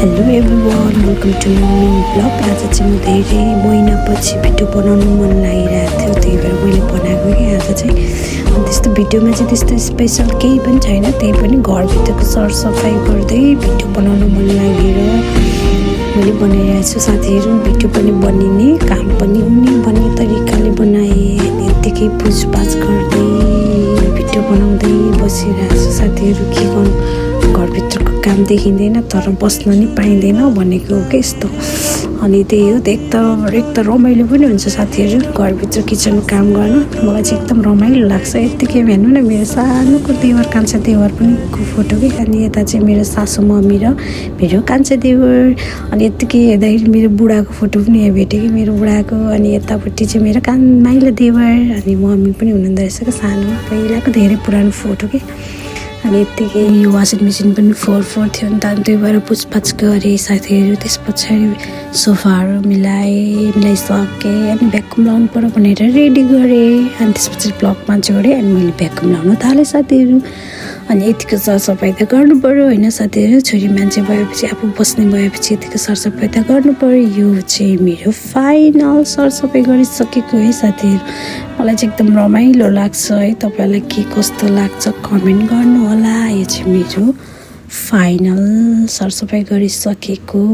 Hello everyone, welcome to new blog. आज चाहिँ म धेरै महिनापछि भिडियो बनाउनु मन लागिरहेको थियो, त्यही भएर मैले बनाएको कि आज चाहिँ। त्यस्तो भिडियोमा चाहिँ त्यस्तो स्पेसल केही पनि छैन, त्यही पनि घरभित्रको सरसफाइ गर्दै भिडियो बनाउनु मन लागेर मैले बनाइरहेको छु। साथीहरू भिडियो पनि बनिने, काम पनि हुने भन्ने तरिकाले बनाएँ। अनि यत्तिकै पुछपाछ गर्दै भिडियो बनाउँदै बसिरहेको छु। साथीहरू के गर्नु, घरभित्रको काम देखिँदैन तर बस्न नि पाइँदैन भनेको हो कि यस्तो। अनि त्यही हो, एक त रमाइलो पनि हुन्छ साथीहरू घरभित्र किचन काम गर्न। मलाई चाहिँ एकदम रमाइलो लाग्छ। यत्तिकै हेर्नु न, मेरो सानोको देवर कान्छा देवर पनि फोटो कि। अनि यता चाहिँ मेरो सासू मम्मी र मेरो कान्छा देवर। अनि यत्तिकै हेर्दाखेरि मेरो बुढाको फोटो पनि यहाँ भेटेँ कि, मेरो बुढाको। अनि यतापट्टि चाहिँ मेरो माइलो देवर अनि मम्मी पनि हुनुहुँदो रहेछ क्या, सानो पहिलाको धेरै पुरानो फोटो कि। अनि यत्तिकै यो वासिङ मेसिन पनि 4 थियो नि त, अनि त्यही भएर पुछपाछ गरेँ साथीहरू। त्यस पछाडि सोफाहरू मिलाइसकेँ। अनि भ्याकुम लाउनु पऱ्यो भनेर रेडी गरेँ। अनि त्यस पछाडि ब्लगमा जोडेँ अनि मैले भ्याकुम लाउन थालेँ साथीहरू। अनि यतिको सरसफाइ त गर्नु पऱ्यो होइन साथीहरू, छोरी मान्छे भएपछि आफू बस्ने भएपछि यतिको सरसफाइ त गर्नु पऱ्यो। यो चाहिँ मेरो फाइनल सरसफाइ गरिसकेको है साथीहरू। मलाई चाहिँ एकदम रमाइलो लाग्छ है। तपाईँलाई के कस्तो लाग्छ कमेन्ट गर्नु होला। यो चाहिँ मेरो फाइनल सरसफाइ गरिसकेको